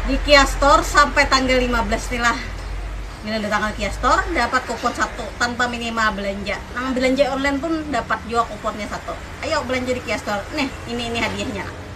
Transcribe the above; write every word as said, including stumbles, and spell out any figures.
Di Kia Store sampai tanggal lima belas nih lah. Bila datang ke Kia Store, dapat kupon satu tanpa minimal belanja. Nang belanja online pun dapat juga kuponnya satu. Ayo belanja di Kia Store. Nih, ini ini hadiahnya.